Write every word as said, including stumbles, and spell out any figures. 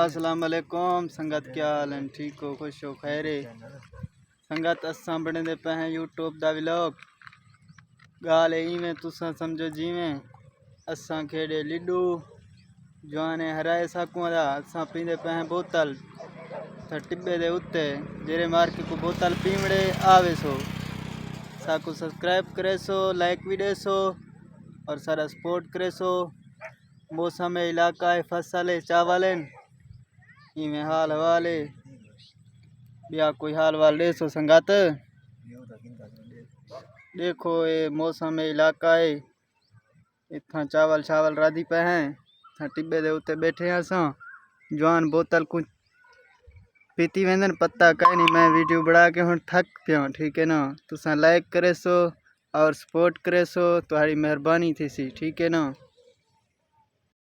السلام علیکم سنگت، کیا حال ہیں؟ ٹھیک ہو؟ خوش ہو؟ خیر ہے؟ سنگت، اساں بݨیندے پئے ہیں یوٹیوب دا ولاگ۔ ڳالھ ہے ایویں، تساں سمجھو جیویں اساں کھیݙے لڈو، جوان ہرائے ساکوں دا، اساں پیندے پئے ہیں بوتل۔ تاں ٹٻے دے اتے جیرھے مارکے کوں بوتل پیوݨے آویسو، ساکوں سبسکرائب کریسو، لائک وی ݙیسو اور سارا سپورٹ کریسو۔ موسم علاقہ ہے، فصل ہے، چاول ہن، ایویں حال حوال ہے۔ ٻیا کوئی حال وال ݙیسو سنگت۔ ݙیکھو اے موسم علاقہ ہے، اتھاں چاول شاول رادھی پئے ہیں۔ اتھاں ٹٻے دے اتے ٻیٹھے ہیں اساں۔ جوان بوتل کوں پیتی ویندن، پتہ کائے نہیں۔ میں ویڈیو بݨا کے ہݨ تھک پیاں، ٹھیک ہے نا؟ تساں لائک کریسو اور سپورٹ کریسو، تہاݙی مہربانی تھیسی، ٹھیک ہے نا؟